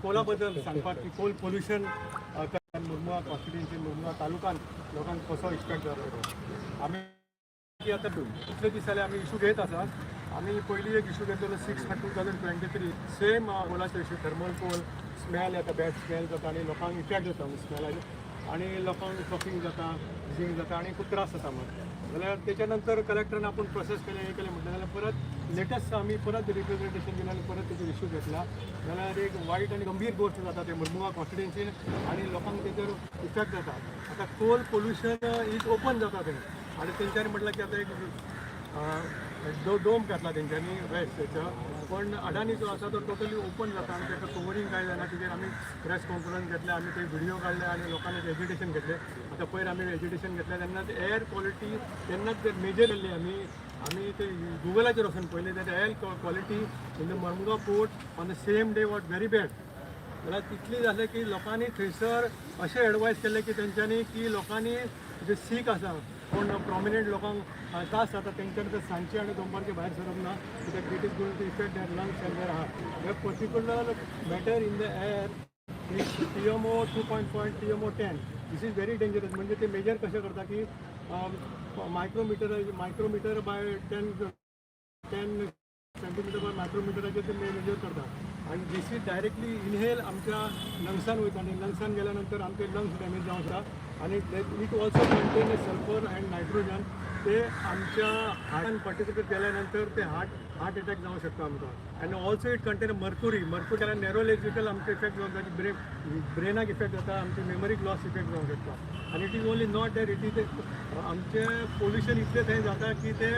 कोला बद्दल सांगपाक की कोल पोल्युशन मुरमुगा कॉन्स्टिट्युएन्सी, मुरमुगा तालुकान लोकांक कसो इफेक्ट जाता तो. आमी की आतां कितले दीस जाले आमी इशू घेत आसा. आमी पयलीं एक इशू घेतलेलो 6/2023, सेम कोलाचो इशू. थर्मल कोल स्मेल येता, बॅड स्मेल जाता आनी लोकांक इफेक्ट जाता स्मेलाचेर आनी लोकांक कफिंग जाता, व्हिजिंग जाता आनी खूब त्रास जाता. मग जाल्यार तेच्या नंतर कलेक्टरान आपूण प्रोसेस केलें, हें केलें म्हटलें. जाल्यार परत लेटस्ट आमी परत रिप्रेझेंटेशन दिलें आनी परत तेचेर इशू घेतला. जाल्यार एक वायट आनी गंभीर गोश्ट जाता ते मुरमुगा कॉन्स्टिट्युएन्सीन आनी लोकांक तेचेर इफेक्ट जाता. आतां कोल पोल्युशन is open जाता थंय आनी तेंच्यांनी म्हटलें की आतां एक डोम घातला तेंच्यांनी वेस्ट हेचो, पण अडानी जो आसा तो टोटली ओपन जाता आनी ताका कवरींग कांय जायना. तेजेर आमी प्रेस कॉन्फरन्स घेतले, आमी ते व्हिडिओ काडले आनी लोकांनी एजिटेशन घेतले. आतां पयर आमी एजिटेशन घेतले तेन्ना एअर क्वॉलिटी तेन्नाच ते मेजर केल्ली. आमी आमी ते गुगलाचेर वचून पळयलें जाल्यार air quality in the Mormugao port on the same day was very bad. जाल्यार तितली जालें की लोकांनी थंयसर अशें एडवायस केलें की तेंच्यांनी की लोकांनी जे सीक आसा, कोण प्रोमिनंट लोकांक त्रास जाता, तेंच्यांनी ते सांजचे आनी दनपारचे भायर सरप ना, कित्याक it is going to effect their lungs and their heart. The particular matter in the air is TMO 2.5, TMO 10. This is very dangerous. म्हणजे ते मेजर कशें करता की micrometer by 10 centimeter by मायक्रोमिटराचेर ते मेजर करता आनी this is directly inhale आमच्या लंग्सान वयता आनी लंग्सान गेल्या नंतर आमचे लंग्स डॅमेज जावंक शकता. आनी it also contain sulphur and nitrogen. ते आमच्या हार्टान पर्टिक्युलर गेल्या नंतर ते हार्ट एटॅक जावंक शकता आमकां. आनी also it contain mercury. Mercury गेल्यार नेरोलॉजिकल आमकां इफेक्ट जावंक जाता, ब्रेनाक इफेक्ट जाता, आमचे मेमरीक लॉस इफेक्ट जावंक शकता. आनी it is only not that, it is आमचें पोल्युशन इतलें थंय जाता की ते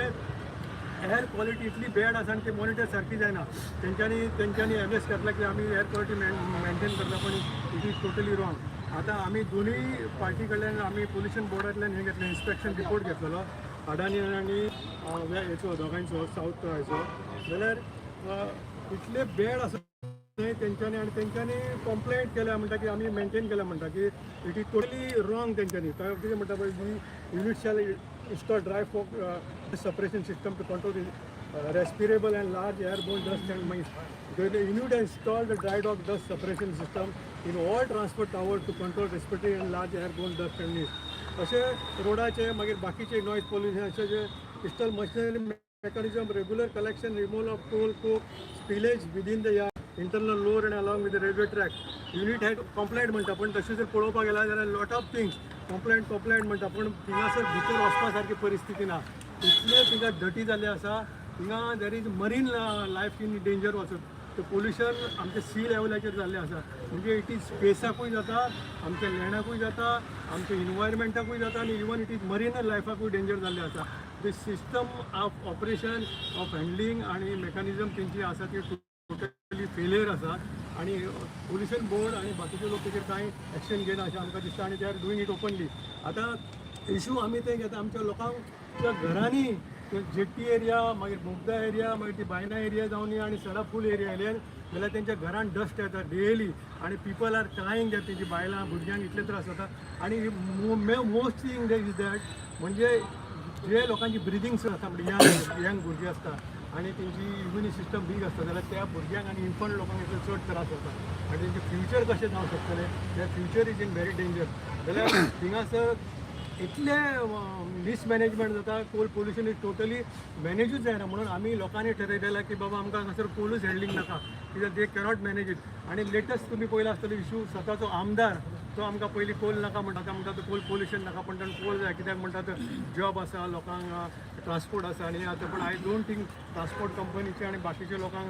एअर क्वॉलिटी इतली बॅड आसा आनी ते मॉनिटर सारकी जायना. तेंच्यांनी एम एस घातला की आमी एअर क्वॉलिटी मेंटेन करता, पण it is totally wrong. आतां आमी दोनूय पार्टी कडल्यान, आमी पोल्युशन बोर्डांतल्यान हें घेतलें, इन्स्पेक्शन रिपोर्ट घेतलेलो अडानी आनी हेचो, दोगांयचो, सावथ हेचो. जाल्यार इतले बॅड आसा थंय तेंच्यांनी आनी तेंच्यांनी कंप्लेंट केल्या म्हणटा की आमी मेंटेन केल्या म्हणटा की it is totally wrong. तेंच्यांनी काय कितें म्हणटा पळय, the unit shall install dry fog suppression system to control respirable and large airborne dust and mist. The unit installed the dry fog dust suppression system in all transport tower to control respiratory and large airborne dust and mist. अशें रोडाचे, मागीर बाकीचे noise pollution अशें जे install machinery mechanism, regular collection, removal of coal, coke, spillage within the yard, internal lower and along with the railway track. Unit had compliant म्हणटा, पण तशें जर पळोवपाक गेल्यार जाल्यार lot of things compliant compliant म्हणटा, पण थिंगासर भितर वचपा सारकी परिस्थिती ना. इतले थिंगा डटी जाल्ले आसा. थिंगा there is marine life in danger वचून ते पोल्युशन आमच्या सी लेवलाचेर जाल्लें आसा. म्हणजे it is स्पेसाकूय जाता, आमच्या लँडाकूय जाता, आमच्या इनवायरमेंटाकूय जाता आनी इवन it is marine लायफाकूय डेंजर जाल्लें आसा. The system of operation of handling आनी मेकॅनिजम तेंची आसा ती टोटली फेलियर आसा आनी पोल्युशन बोर्ड आनी बाकीचे लोक तेजेर कांय एक्शन घेना अशें आमकां दिसता आनी they are doing it openly. आतां इशू आमी ते घेता, आमच्या लोकांच्या घरांनी ते जेट्टी एरिया, मागीर बोगदा एरिया, मागीर ती बायना एरिया जावनी आनी सडाफूल एरिया येयल्यान जाल्यार तेंच्या घरान डस्ट येता डेली आनी पिपल are crying that तेंची बायलां भुरग्यांक इतले त्रास जाता. आनी most thing is that म्हणजे जे लोकांची ब्रिदींग आसता, म्हणजे यंग यंग भुरगीं आसता आनी तेंची इम्युनी सिस्टम वीक आसता, जाल्यार त्या भुरग्यांक आनी इन्फंट लोकांक इतले चड त्रास जाता आनी तेंचें फ्युचर कशें जावंक शकतलें? Their future is in very danger. जाल्यार थिंगासर इतलें मिसमॅनेजमेंट जाता. कोल पोल्युशन is totally मॅनेजूच जायना. म्हणून आमी लोकांनी ठरयलें की बाबा आमकां हांगासर कोलूच हँडलींग नाका, कित्याक they cannot manage it. आनी लेटस्ट तुमी पळयला आसतलो इशू, स्वताचो आमदार तो आमकां पयलीं कोल नाका म्हणटा. आतां म्हणटा तो कोल पोल्युशन नाका, पण ताणें कोल जाय. कित्याक म्हणटा तर जॉब आसा लोकांक, ट्रान्सपोर्ट आसा आनी आतां. पण I don't think transport कंपनीचे आनी बाकीच्या लोकांक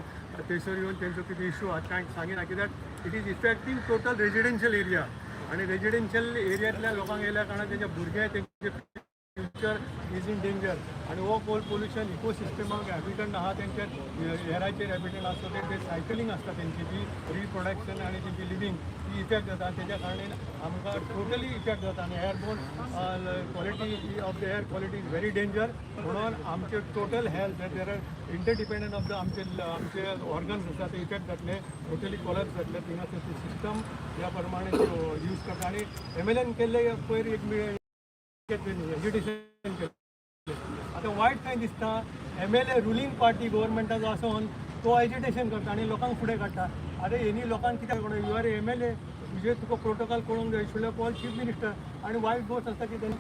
थंयसर येवन तेंचो कितें इशू आहा कांय सांगिना, कित्याक it is affecting total residential area आनी रेजिडेन्शियल एरियांतल्या लोकांक येयल्या कारणान तेंचे भुरगे, तेंचे फ्युचर is in danger. आनी हो कोल पोल्युशन इकोसिस्टमाक हॅबिटंट आहा, तेंच्या एराचेर हॅबिटंट आसता, ते सायकलींग आसता तेंची, ती रिप्रोडक्शन आनी तेंची लिवींग ती इफेक्ट जाता आनी तेज्या कारणान आमकां टोटली इफेक्ट जाता आनी airborne quality of the air quality is very danger. म्हणून आमचे total health, there are interdependent of the आमचे आमचे ऑर्गन्स आसा ते इफेक्ट जातले, टोटली कोलॅप्स जातले. थिंगासर ती सिस्टम ह्या प्रमाणे यूज करता आनी एमएलएन केल्ले पयर एक एजिटेशन केल्लें. आतां वायट खंय दिसता, एमएलए रुलींग पार्टी गव्हर्मेंटाचो आसून तो एजिटेशन करता आनी लोकांक फुडें काडटा. अरे हेनी लोकांक कित्याक कोण, you are MLA, तुजे तुका प्रोटोकॉल कळोंक जाय. Should call chief minister. आनी वायट गोश्ट आसता की तेन्ना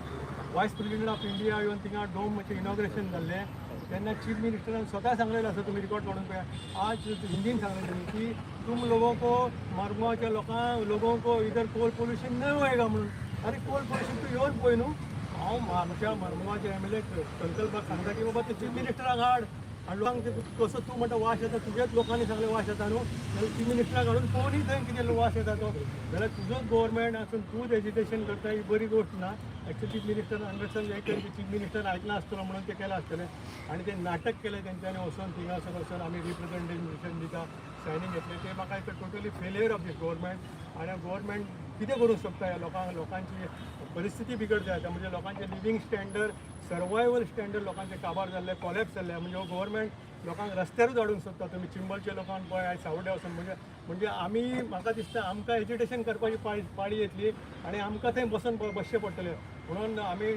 वायस प्रेसिडेंट ऑफ इंडिया येवन थिंगा डोमाचें इनॉग्रेशन जाल्लें तेन्ना चीफ मिनिस्टरान स्वता सांगलेलें आसा, तुमी रिकॉर्ड काडून पळया. आज हिंदीन सांगलें तेणी की तुम लोगों को, मारगांवच्या लोकां लोगों को इधर कोल पोल्युशन नहीं होएगा म्हणून. अरे, कोल पोल्युशन तूं येवन पळय न्हू. हांव आमच्या मरमुगाचे एमएलए संकल्पाक सांगता की बाबा, ते चीफ मिनिस्टराक हाड आनी लोकांक ते कसो तूं म्हणटा वास येता, तुजेच लोकांनी सांगलें वास येता न्हू, जाल्यार चीफ मिनिस्टराक हाडून पळोवनी थंय कितें वास येता तो. जाल्यार तुजोच गव्हर्मेंट आसून तूंच एजिटेशन करता, ही बरी गोश्ट ना. एक्चुअली चीफ मिनिस्टर अंडरस्टँड हे की चीफ मिनिस्टर आयकला आसतलो म्हणून ते केलां आसतलें आनी ते नाटक केलें तेंच्यांनी. वचोन थिंगासर वचोन आमी रिप्रेझेंटेशन दिता, सायनींग घेतलें. ते म्हाका दिसता totally failure of this government. आनी गव्हर्मेंट कितें करूंक शकता ह्या लोकांक? लोकांची परिस्थिती बिगड जाता, म्हणजे लोकांचे लिवींग स्टँडर्ड, सर्वायवल स्टँडर्ड लोकांचे काबार जाल्ले, कॉलॅप्स जाल्ले. म्हणजे हो गव्हर्मेंट लोकांक रस्त्यारूच हाडूंक सोदता. तुमी चिंबलच्या लोकांक पळय, आयज सावड्या वचून म्हणजे म्हणजे आमी, म्हाका दिसता आमकां एजिटेशन करपाची पाळी पाळी येतली आनी आमकां थंय बसून बसचें पडटलें. म्हणून आमी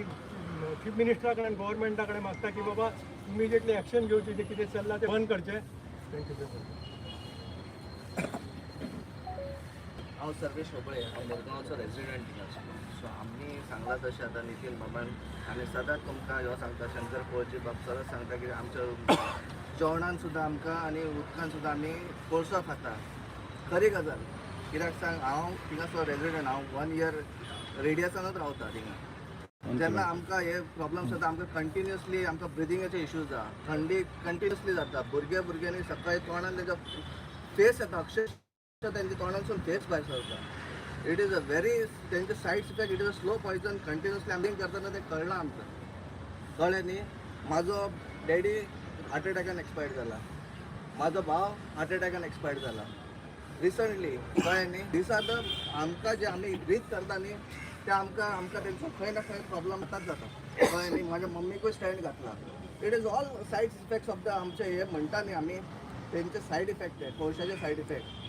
चीफ मिनिस्टरा कडेन, गव्हर्मेंटा कडेन मागता की बाबा, इमिजिएटली एक्शन घेवची, जें कितें चल्लां तें बंद करचें. Thank you. हांव सर्वेश होबळे, हांव मुरगांवचो रेजिडंट आसलो. सो आमी सांगलां तशें आतां नितीन बाबान, आमी सदांच तुमकां ह्यो सांगता, शंकर पोळजी बाब सदांच सांगता की आमच्या जेवणान सुद्दां आमकां आनी उदकान सुद्दां आमी कोळसो खाता. खरी गजाल. कित्याक सांग, हांव थिंगासर रेजिडंट, हांव वन इयर रेडियसानूच रावता थिंगा. जेन्ना आमकां हे प्रॉब्लम्स जाता, आमकां कंटिन्युअसली आमकां ब्रिदिंगाचे इश्यूज आहा, थंडी कंटिन्युअसली जाता. भुरगे भुरग्यांनी सकाळी तोंडान तेंच्या फेस येता, अक्षरशः तेंच्या तोंडांतसून फेस भायर सरता. It is a very तेंचे side effect, it is a slow poison. Continuously आमी करतना तें कळना आमकां, कळ्ळें न्ही? म्हाजो डॅडी हार्ट एटॅकान एक्सपायर्ड जाला, म्हाजो भाव हार्ट एटॅकान एक्सपायर्ड जाला रिसंटली, कळ्ळें न्ही? दीस आर the आमकां जे आमी ब्रीथ करता न्ही, ते आमकां आमकां तेंचो खंय ना खंय प्रॉब्लम आतांच जाता, कळ्ळें न्ही? म्हाज्या मम्मीकूय स्टँट घातला. It is all side effects of the आमचे हे म्हणटा न्ही आमी, तेंचे सायड इफेक्ट, ते कोळशाचे सायड इफेक्ट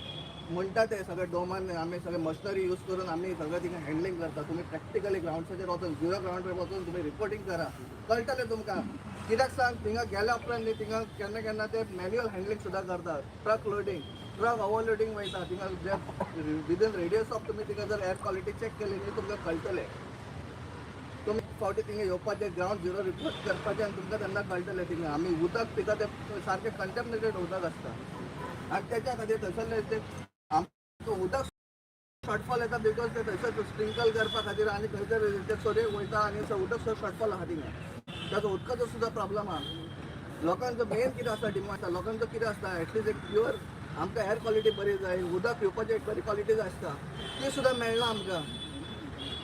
म्हणटा. ते सगळे डोमान आमी सगळे मशिनरी यूज करून आमी सगळें थिंगा हँडलिंग करता. तुमी प्रॅक्टिकली ग्रावंड्साचेर वचून, झिरो ग्रावंडार वचून तुमी रिपोर्टींग करा, कळटलें तुमकां. कित्याक सांग, थिंगा गेल्या उपरांत न्ही, थिंगा केन्ना केन्ना ते मॅन्युअल हँडलिंग सुद्दां करतात. ट्रक लोडींग, ट्रक ओवरलोडींग वयता थिंगा. जे विदीन रेडियस ऑफ तुमी थिंगा जर एअर क्वॉलिटी चॅक केली न्ही, तुमकां कळटलें. तुमी फावटी थिंगा येवपाचें, ग्रावंड झिरो रिपोर्ट करपाचें आनी तुमकां तेन्ना कळटलें. थिंगा आमी उदक पिता तें सारकें कंटेमिनेटेड उदक आसता आनी तेच्या खातीर थंयसरलें ते आमकां उदक शॉर्टफॉल येता, because ते थंयसर स्प्रिंकल करपा खातीर आनी थंयसर ते सोरे वयता आनी उदक शॉर्टफॉल आहा थिंगा. ताचो उदकाचो सुद्दां प्रॉब्लम आहा. लोकांचो मेन कितें आसता, डिमांड आसता लोकांचो कितें आसता, एटलीस्ट एक प्युअर आमकां एअर क्वॉलिटी बरी जाय, उदक पिवपाची एक बरी क्वॉलिटी जाय आसता, ती सुद्दां मेळना आमकां.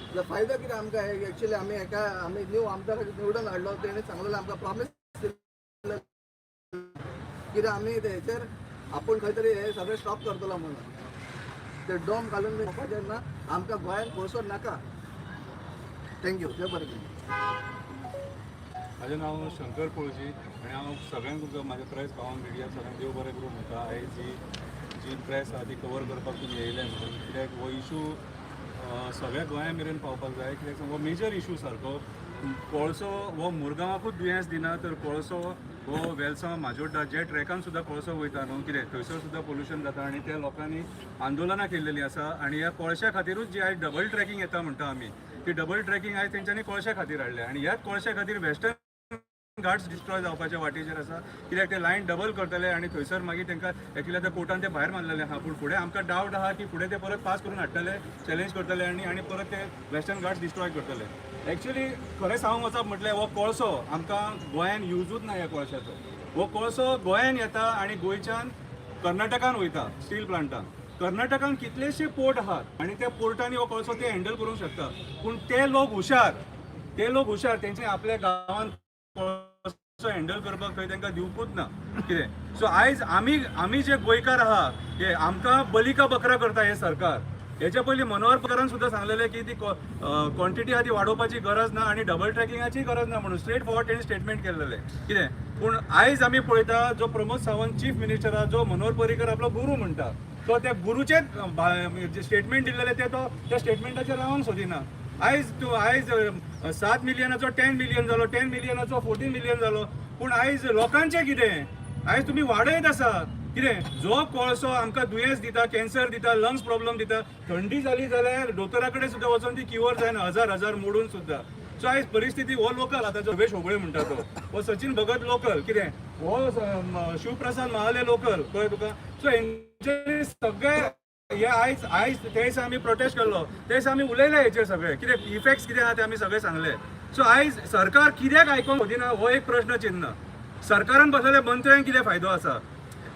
जाल्यार फायदो कितें आमकां? एक्चुअली आमी एका आमी न्यू आमदाराक निवडून हाडलो, तेणी सांगलेलें आमकां, प्रॉमीस दिल्लें कितें, आमी हेचेर आपूण खंय तरी हे सगळें स्टॉप करतलो म्हणून. ते डोम घालून म्हणपाचें ना, आमकां गोंयांत कोळसो नाका. Thank you, देव बरें करूं. म्हाजें नांव शंकर पोळजी आनी हांव सगळ्यांक तुमकां म्हाज्या प्रेस भावांक, मिडिया सगळ्यांक देव बरें करूं म्हणटा, आयज ही जी प्रेस आहा ती कवर करपाक तुमी येयले म्हणून. कित्याक हो इशू सगळ्या गोंया मेरेन पावपाक जाय. कित्याक हो मेजर इशू सारको. कोळसो हो मुरगांवाकूच दुयेंस दिना, तर कोळसो हो वेलसांव, माजोड्डा जे ट्रॅकान सुद्दां कोळसो वयता न्हू कितें, थंयसर सुद्दां पोल्युशन जाता आनी त्या लोकांनी आंदोलनां केल्लेलीं आसा. आनी ह्या कोळश्या खातीरूच जी आयज डबल ट्रॅकिंग येता म्हणटा आमी, ती डबल ट्रॅकिंग आयज तेंच्यांनी कोळश्या खातीर हाडल्या. आनी ह्याच कोळश्या खातीर वेस्टर्न घाट्स डिस्ट्रॉय जावपाच्या वाटेचेर आसा. कित्याक ते लायन डबल करतले आनी थंयसर मागीर तांकां एक्चुअली आतां कोर्टान ते भायर मारलेले आहा, पूण फुडें आमकां डावट आहा की फुडें ते परत पास करून हाडटले, चॅलेंज करतले आनी आनी परत ते वेस्टर्न घाट्स डिस्ट्रॉय करतले. एक्चुअली खरें सांगूंक वचप म्हटल्यार हो कोळसो आमकां गोंयान युजूच ना. ह्या कोळशाचो, हो कोळसो गोंयान येता आनी गोंयच्यान कर्नाटकान वयता स्टील प्लांटान. कर्नाटकान कितलेशे पोर्ट आहात आनी त्या पोर्टांनी हो कोळसो ते हँडल करूंक शकता. पूण ते लोक हुशार, ते लोक हुशार, तेंचे आपल्या गांवान कोळसो हँडल करपाक थंय तांकां दिवपूच ना कितें. सो आयज आमी आमी जे गोंयकार आहा, हे आमकां बली का बकरा करता हे सरकार. हेच्या पयलीं मनोहर पर्रीकरान सुद्दां सांगलेलें की ती क्वॉन्टिटी आहा ती वाडोवपाची गरज ना आनी डबल ट्रॅकिंगाची गरज ना म्हणून स्ट्रेट फॉरवर्ड तेणी स्टेटमेंट केलेलें कितें. पूण आयज आमी पळयता, जो प्रमोद सावंत चीफ मिनिस्टर आहा, जो मनोहर पर्रीकर आपलो गुरू म्हणटा, तो त्या गुरूचेच स्टेटमेंट दिल्लेलें ते तो त्या स्टेटमेंटाचेर रावंक सोदिना. आयज तूं आयज 7 मिलियनाचो 10 मिलियन जालो, 10 मिलियनाचो 14 मिलियन जालो, पूण आयज लोकांचें कितें? आयज तुमी वाडयत आसा. कितें जो कोळसो आमकां दुयेंस दिता, कॅन्सर दिता, लंग्स प्रॉब्लम दिता, थंडी जाली जाल्यार दोतोरा कडेन सुद्दां वचोन ती क्युअर जायना, हजार हजार मोडून सुद्दां. सो आयज परिस्थिती हो लोकल आतां जो रमेश होबळे म्हणटा तो, हो सचिन भगत लोकल, कितें हो शिवप्रसाद महाले लोकल, कळ्ळें तुका? सो हेंचे सगळे हे आयज आयज ते दिसा आमी प्रोटेस्ट केल्लो, ते दिसा आमी उलयले हेचेर सगळे, कितें इफेक्ट्स कितें आहा ते आमी सगळे सांगले. सो आयज सरकार कित्याक आयकोंक सोदिना हो एक प्रश्न चिन्ह. सरकारान बसलेल्या मंत्र्यांक कितें फायदो आसा?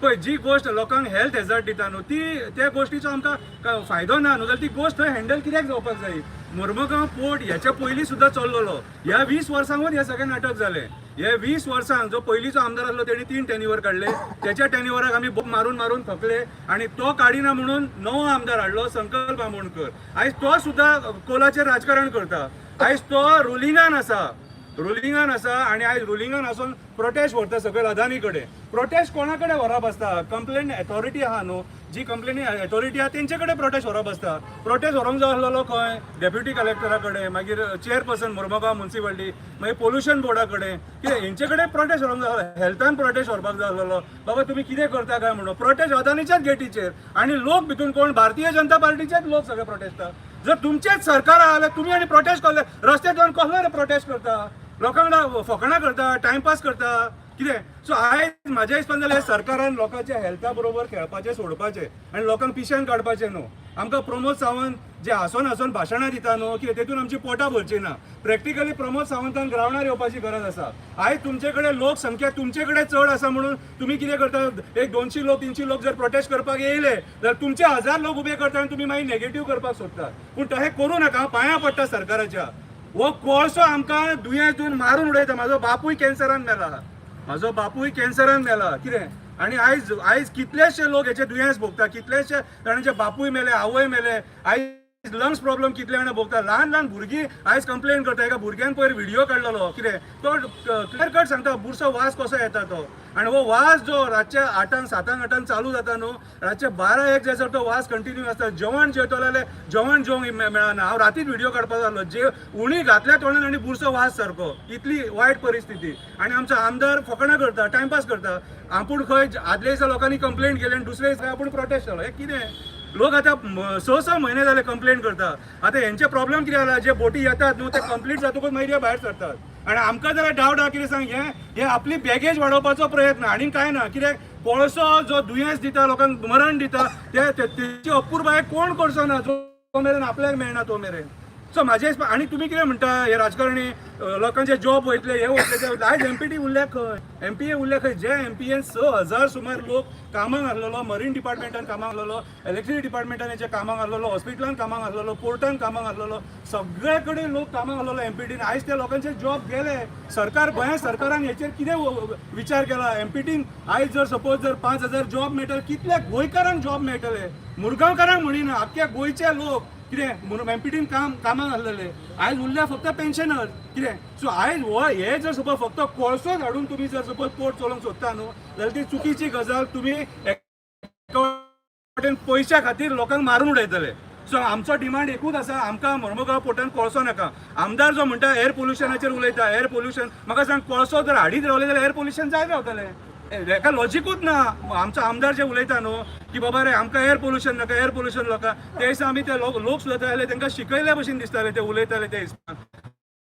पळय, जी गोश्ट लोकांक हेल्थ हेजर्ड दिता न्हू, ती त्या गोश्टीचो आमकां फायदो ना न्हू, जाल्यार ती गोश्ट थंय हँडल कित्याक जावपाक जाय? मोर्मुगांव पोर्ट ह्याच्या पयलीं सुद्दां चल्लेलो. ह्या 20 वर्सांकूच हें सगळें नाटक जालें. हे 20 वर्सांक जो पयलींचो आमदार आसलो तेणी 3 टेन्युअर काडले. त्याच्या टेन्युअराक आमी मारून मारून थकले आनी तो काडिना म्हणून नवो आमदार हाडलो, संकल्प आमोणकर. आयज तो सुद्दां कोलाचेर राजकारण करता. आयज तो रुलिंगान आसा, रुलिंगान आसा आनी आयज रुलिंगान आसून प्रोटेस्ट व्हरता सकयल अदानी कडेन. प्रोटेस्ट कोणा कडेन व्हरप आसता? कंप्लेन एथॉरिटी आहा न्हू, जी कंप्लेनी एथॉरिटी आहा तेंचे कडेन प्रोटेस्ट व्हरप आसता. प्रोटेस्ट व्हरूंक जाय आसलेलो खंय? डेप्युटी कलेक्टरा कडेन, मागीर चेअरपर्सन मोर्मुगांव म्युन्सिपालिटी, मागीर पोल्युशन बोर्डा कडेन, कितें हेंचे कडेन प्रोटेस्ट व्हरूंक जाय. हेल्थान प्रोटेस्ट व्हरपाक जाय आसलेलो, बाबा तुमी कितें करता काय म्हणून. प्रोटेस्ट अदानीच्याच गेटीचेर आनी लोक भितून कोण? भारतीय जनता पार्टीचेच लोक सगळे प्रोटेस्टा. जर तुमचेच सरकार आहा जाल्यार तुमी आनी प्रोटेस्ट करले, रस्त्यार येवन कसलो रे प्रोटेस्ट करता? लोकांक फकाणां करता, टायमपास करता कितें? सो आयज म्हाज्या हिसपान जाल्यार सरकारान लोकांच्या हेल्था बरोबर खेळपाचें सोडपाचें आनी लोकांक पिश्यान काडपाचें न्हू. आमकां प्रमोद सावंत जे हांसोन हांसोन भाशणां दिता न्हू, कितें तेतून आमची पोटां भरची ना. प्रॅक्टिकली प्रमोद सावंतान ग्रावंडार येवपाची गरज आसा. आयज तुमचे कडेन लोकसंख्या तुमचे कडेन चड आसा म्हणून तुमी कितें करता? एक 200 लोक, 300 लोक जर प्रोटेस्ट करपाक येयले जाल्यार तुमचे 1000 लोक उबे करता आनी तुमी मागीर नेगेटीव करपाक सोदता. पूण तशें करूं नाका, हांव पांयां पडटा सरकाराच्या. हो कोळसो आमकां दुयेंस दिवन मारून उडयता. म्हाजो बापूय कॅन्सरान मेला, म्हाजो बापूय कॅन्सरान मेला, कितें आनी आयज आयज कितलेशे लोक हेचे दुयेंस भोगता, कितलेशे जाणांचे बापूय मेले, आवय मेले. आयज लंग्स प्रॉब्लम कितले जाणां भोगता. ल्हान ल्हान भुरगीं आयज कंप्लेन करता. एका भुरग्यान पयर व्हिडियो काडलेलो, कितें तो क्लियर कट सांगता बुरसो वास कसो येता तो. आनी हो वास जो रातच्या 8, 7, 8 चालू जाता न्हू, रातचे 12, 1 जायसर तो वास कंटिन्यू आसता. जेवण जेवतलो जाल्यार जेवण जेवंक मेळना. हांव रातीच व्हिडियो काडपाक जालो, जे उणी घातल्या तोंडान आनी बुरसो वास सारको, इतली वायट परिस्थिती. आनी आमचो आमदार फकाणां करता, टायमपास करता. आपूण खंय आदल्या दिसा लोकांनी कंप्लेंट केली आनी दुसऱ्या दिसा आपूण प्रोटेस्ट जालो. हें कितें? लोक आतां 6, 6 म्हयने जाले कंप्लेन करता. आतां हेंचे प्रॉब्लम कितें जाला, जे बोटी येतात न्हू ते कंप्लीट जातकूच मागीर हे भायर सरतात. आनी आमकां जाल्यार डावट आहा, कितें सांग, हें हे आपली बॅगेज वाडोवपाचो प्रयत्न आनी कांय ना. कित्याक कोळसो जो दुयेंस दिता, लोकांक मरण दिता, ते तेची अपुरबाय कोण करचो ना जो मेरेन आपल्याक मेळना तो मेरेन. सो म्हाजे हिसपान, आनी तुमी कितें म्हणटा, हे राजकारणी लोकांचे जॉब वयतले, हे वयतले, ते वयतले. आयज एमपीटी उरल्या खंय? एमपीए उरल्या खंय? जे एमपीएन 6000 सुमार लोक कामाक आसलेलो, मरीन डिपार्टमेंटान कामाक आसलेलो, इलेक्ट्रिसिटी डिपार्टमेंटान हेच्या कामाक आसलेलो, हॉस्पिटलान कामाक आसलेलो, पोर्टान कामाक आसलेलो, सगळे कडेन लोक कामाक आसलेलो एमपीटीन. आयज त्या लोकांचे जॉब गेले. सरकार, गोंया सरकारान हेचेर कितें विचार केला? एमपीटीन आयज जर सपोज जर 5000 जॉब मेळटले, कितल्या गोंयकारांक जॉब मेळटले? मुरगांवकारांक म्हणिना, आख्ख्या गोंयचे लोक कितें म्हणून एमपीटीन कामाक आसलेले आयज उरल्या फक्त पेन्शनर, कितें. सो आयज हो हे जर सपोज फक्त कोळसोच हाडून तुमी जर सपोज पोर्ट चलोवंक सोदता न्हू, जाल्यार ती चुकीची गजाल. तुमी एका वटेन पयशा खातीर लोकांक मारून उडयतले. सो आमचो डिमांड एकूच आसा, आमकां मोर्मुगांव पोर्टान कोळसो नाका. आमदार जो म्हणटा एअर पोल्युशनाचेर उलयता, एअर पोल्युशन, म्हाका सांग, कोळसो जर हाडीत रावले जाल्यार एअर पोल्युशन जायत रावतलें. हेका लॉजिकूच ना. आमचो आमदार जे उलयता न्हू की बाबा रे आमकां एअर पोल्युशन नाका, एअर पोल्युशन नाका, ते दिसा आमी ते लोक लोक सुद्दां जाल्यार तांकां शिकयल्या भशेन दिसताले ते उलयताले ते हिसपान.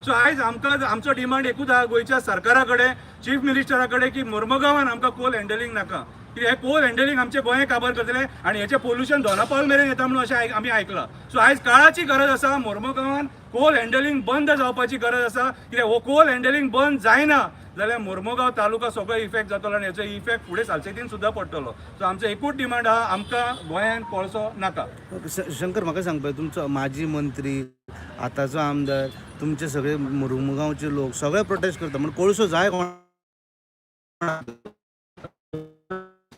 सो आयज आमकां आमचो डिमांड एकूच आहा गोंयच्या सरकारा कडेन, चीफ मिनिस्टरा कडेन, की मोर्मुगांवान आमकां कोल हँडलिंग नाका. कित्याक हे कोल हँडलिंग आमचे गोंय काबार करतले आनी हेचें पोल्युशन दोनापावल मेरेन येता म्हणून अशें आमी आयकलां. सो आयज काळाची गरज आसा, मोर्मुगांवान कोल हँडलिंग बंद जावपाची गरज आसा. कित्याक हो कोल हँडलिंग बंद जायना जाल्यार मोर्मुगांव तालुका सगळो इफेक्ट जातलो आनी हेचो इफेक्ट फुडें सालसेतीन सुद्दां पडटलो. सो आमचो एकूच डिमांड आहा, आमकां गोंयांत कोळसो नाका. शंकर, म्हाका सांगपा, तुमचो माजी मंत्री, आतांचो आमदार, तुमचे सगळे मुरमुगांवचे लोक सगळे प्रोटेस्ट करता, म्हण कोळसो जाय कोण?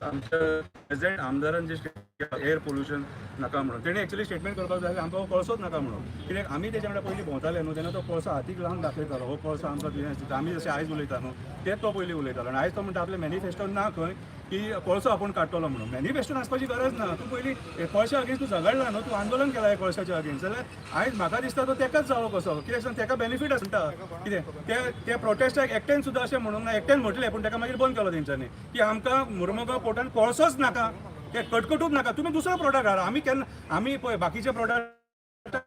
आमच्या प्रेझेंट आमदारान जे एअर पोल्युशन नाका म्हणून तेणी एक्चुअली स्टेटमेंट करपाक जाय, आमकां हो कोळसोच नाका म्हणून. कित्याक आमी तेच्या वांगडा पयलीं भोंवताले न्हू, तेन्ना तो कोळसो हातीक लावन दाखयतालो, हो कोळसो आमकां दुयेंस दिता. आमी जशें आयज उलयता न्हू, तेच तो पयलीं उलयतालो. आनी आयज तो म्हणटा आपले मॅनिफेस्टो ना खंय. की कोळसो आपूण काडटलो म्हणून. मॅनिफेस्टोन आसपाची गरज ना. तूं पयलीं कोळशा अगेन्स्ट तूं झगडला न्हू, तूं आंदोलन केलां कोळशाच्या अगेन्स्ट, जाल्यार आयज म्हाका दिसता तो तेकाच जावो कसो. कित्याक सांग, तेका बेनिफीट आसता. कितें ते त्या प्रोटेस्टाक एकट्यान सुद्दां अशें म्हणूंक ना, एकट्यान म्हटलें पूण तेका मागीर बंद केलो तेंच्यांनी की आमकां मुरमुगांव पोर्टान कोळसोच नाका, ते कटकटूच नाका, तुमी दुसरो प्रोडक्ट हाडा. आमी केन्ना आमी पळय बाकीचे प्रोडक्ट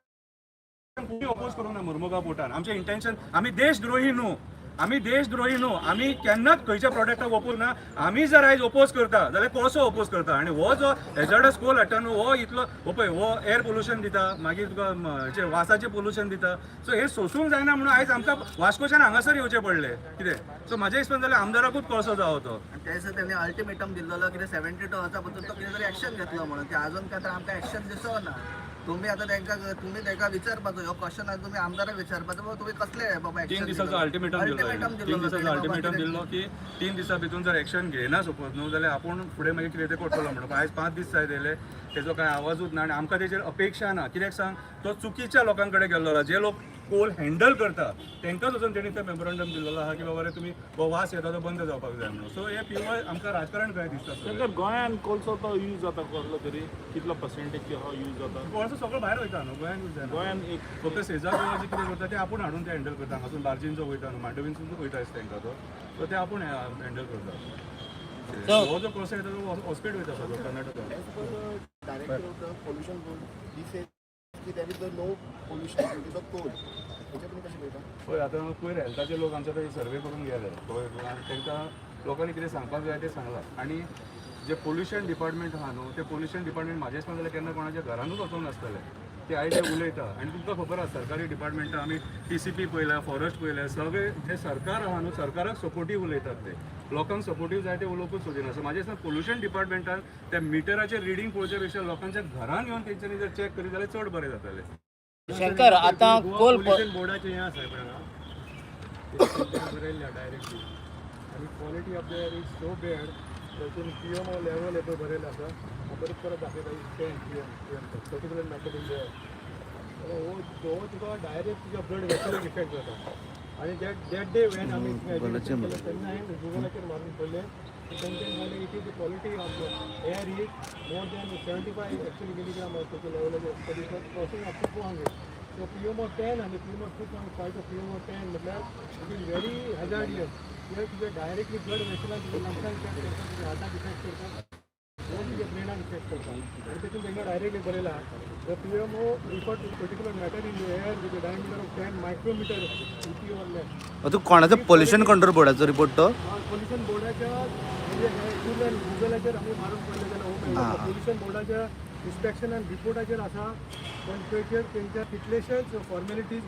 कोणी अपोज करूंक ना मुरमुगांव पोर्टान. आमचें इंटेन्शन, आमी देशद्रोही न्हू, आमी देशद्रोही न्हू, आमी केन्नाच खंयच्या प्रोडक्टाक ओपोज ना. आमी जर आयज ओपोज करता जाल्यार कोळसो ओपोज करता. आनी हो जो हेजर्डस कोल हाडटा न्हू, हो इतलो हो पळय हो एअर पोल्युशन दिता, मागीर तुका हेचें वासाचें पोल्युशन दिता. सो हें सोसूंक जायना म्हणून आयज आमकां वास्कोच्यान हांगासर येवचें पडलें. कितें सो म्हाज्या हिसपान जाल्यार आमदाराकूच कोळसो जावो तो. आनी त्या दिसा तेणी अल्टिमेटम दिल्लो कितें 72 वर्सां पसून तो कितें तरी एक्शन घेतलो म्हणून, ते अजून काय तर आमकां एक्शन दिसना. तुम्ही आता तांकां, तुम्ही तांकां विचारपाचो ह्यो क्वेश्चन आसा, तुमी आमदाराक विचारपाचो बाबा तुमी कसले बाबा 3 एक्शन. दिसाचो अल्टिमेटम दिलो, अल्टिमेटम 3 दिसाचो अल्टिमेटम दिल्लो की 3 दिसा भितून जर एक्शन घेयना सपोज न्हू जाल्यार आपूण फुडें मागीर कितें तें करतलो म्हणून. आयज 5 दीस जायत येयले, तेजो कांय आवाजूच ना आनी आमकां तेजेर अपेक्षा ना. कित्याक सांग, तो चुकीच्या लोकां कडेन गेल्लो आसा, जे लोक कोल हँडल करता तांकांच वचून तेणी ते मेमोरंडम दिल्लो आसा की बाबा रे तुमी हो वास येता तो बंद जावपाक जाय म्हणून. सो हे प्युअर आमकां राजकारण काय दिसता सगळें. शंकर, गोंयान कोळसो तो यूज जाता कसलो तरी, कितलो पर्सेंटेज हो यूज जाता? कोळसो सगळो भायर वयता न्हू, गोंयान यूज जायना. गोंयान एक फक्त सेजा गोवा जे कितें करता ते आपूण हाडून ते हँडल करता. हांगासून बार्जींचो वयता न्हू, मांडवींसून वयता आसता तांकां तो, सो ते आपूण हँडल करता. हो जो कोळसो येता तो हॉस्पिटल वयता सगळो कर्नाटकान. As per the director of the pollution board, he says की there is the no pollution due to the coal. हेच्या तुम्ही कशें पळयता? पळय आतां पयर हेल्थाचे लोक आमच्या थंय सर्वे करून गेले पळय, आनी तांकां लोकांनी कितें सांगपाक जाय तें सांगलां. आनी जे पोल्युशन डिपार्टमेंट आहा न्हू, ते पोल्युशन डिपार्टमेंट म्हाज्या हिसपान जाल्यार केन्ना कोणाच्या घरानूच वचोंक नासतलें, ते आयज ते उलयता. आनी तुमकां खबर आसा सरकारी डिपार्टमेंटां आमी TCP पळयल्या, फॉरेस्ट पळयल्या, सगळे जे सरकार आहा न्हू सरकाराक सपोर्टीव उलयतात, ते लोकांक सपोर्टीव जाय ते उलोवपूच सोदिना. सो म्हाज्या हिसपान पोल्युशन डिपार्टमेंटान त्या मिटराचेर रिडींग पळोवच्या पेक्षा लोकांच्या घरान येवन तेंच्यांनी जर चॅक करीत जाल्यार चड बरें जातलें. शंकर, आता गोवा कोल पोल्युशन बोर्डाचें हें आसा पळय हांगा, ते बरयल्लें डायरेक्टली आनी quality of the air is so bad, तातूंत पीएमओ लेवल हें पळय बरयलें आसा. हांव परत परत दाखयता, is 10 PM particular matter in the air. हो हो तुका डायरेक्ट तुज्या ब्लड वेसलाक इफेक्ट जाता. आनी that day when आमी एज्युकेशन केलें तेन्ना हांवें गुगलाचेर मारून पळयलें, तेंच्यांनी सांगलें it is the quality of the air is more than 75 actually milligram ताच्या लेवलाचेर crossing up to 200. So PMO 10 आनी PMO 2.5 to PMO 10 म्हटल्यार it is very hazardous. कित्याक तुज्या डायरेक्टली ब्लड वेसलाक, तुज्या लंग्साक इफेक्ट करता, तुज्या हार्टाक इफेक्ट करता, हो तुज्या ब्रेनाक इफेक्ट करता. आनी तेतून तांकां डायरेक्टली बरयलां the PMO refer to particular matter in the air with diameter of 10 micrometer ET or less. तू कोणाचो पोल्युशन कंट्रोल बोर्डाचो रिपोर्ट तो? पोल्युशन बोर्डाच्या म्हणजे हे गुगलाचेर आमी मारून पडले जाल्यार हो मेळटा. पोल्युशन बोर्डाच्या इन्स्पेक्शन आनी रिपोर्टाचेर आसा, पण तेचेर तेंच्या कितलेशेच फॉर्मेलिटीज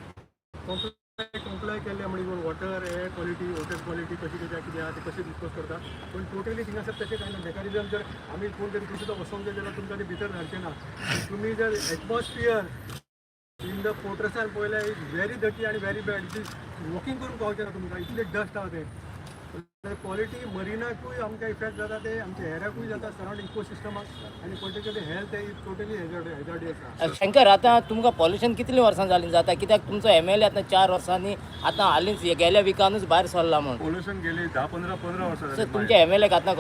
कंप्लाय केल्ले, म्हणजे water air quality, water quality कशी कितें कितें आहा ते कशें डिस्पोज करता, पण टोटली थिंगासर तशें कांय ना. मेकॅनिजम जर आमी कोण तरी सुद्दां वचोंक जाय जाल्यार तुमकां ते भितर धाडचे ना. तुमी जर एटमॉस्फियर इन the पोर्ट्रसान पळयल्यार is very dirty आनी very bad. It is walking करूंक पावचें ना तुमकां, इतलें डस्ट आहा तें. क्वॉलिटी मरिनाकूय आमकां इफेक्ट जाता, ते आमच्या एराकूय जाता, सरावंड इकोसिस्टमाक आनी particularly health is totally hazardous आहा. शंकर, आतां तुमकां पॉल्युशन कितलीं वर्सां जालीं जाता? कित्याक तुमचो एम एल ए आतां 4 वर्सांनी आतां हालींच गेल्या विकानूच भायर सरला म्हूण. पोल्युशन गेली 10 15 15 वर्सां सो जाली. तुमच्या एम एल एक आतां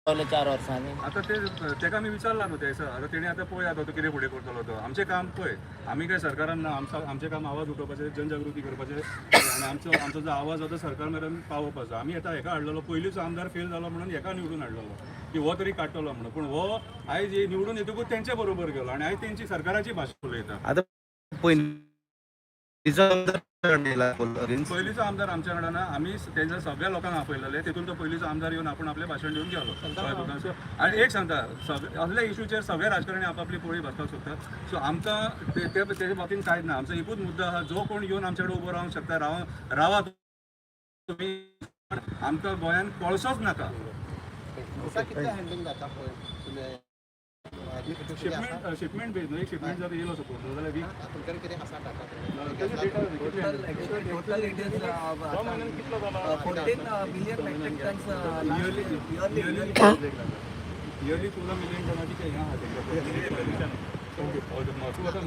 कळ्ळें 4 वर्सांनी? आतां ते तेका आमी विचारला न्हू ते आतां तेणी आतां पळय आतां तो कितें फुडें करतलो तो. आमचें काम पळय, आमी काय सरकारान ना, आमचें काम आवाज उठोवपाचें, जनजागृती करपाचें आनी आमचो जो आवाज आसा तो सरकार मेरेन पावोवपाचो. आमी आतां हेका हाडलेलो, पयलींचो आमदार फेल जालो म्हणून हेका निवडून हाडलेलो की हो तरी काडटलो म्हणून, पूण हो आयज निवडून येतकूच तेंचे बरोबर गेलो आनी आयज तेंची सरकाराची भाशा उलयता. आतां पयलींचो आमदार पयलींचो आमदार आमच्या वांगडा ना, आमी तेंच्या सगळ्या लोकांक आपयलेले, तितून तो पयलींचो आमदार येवन आपूण आपलें भाशण दिवन गेलो. सो आनी एक सांगता, असल्या इशूचेर सगळे राजकारणी आपापली पोळी भाजपाक सोदतात. सो आमकां तेजे बाबतीन कांयच ना. आमचो एकूच मुद्दो आहा, जो कोण येवन आमचे कडेन उबो रावंक शकता रावा तुमी, आमकां गोंयांत कोळसोच नाका. कितलें हँडलिंग जाता पळय तुमी? शिपमेंट बेज न्हू, एक शिपमेंट जर येयलो सपोज न्हू जाल्यार वीक तुमच्याकडे कितें आसा data? Total it is 14 million metric tons yearly. Yearly 14 million टनाची हें आहा तेंकां. तूं आतां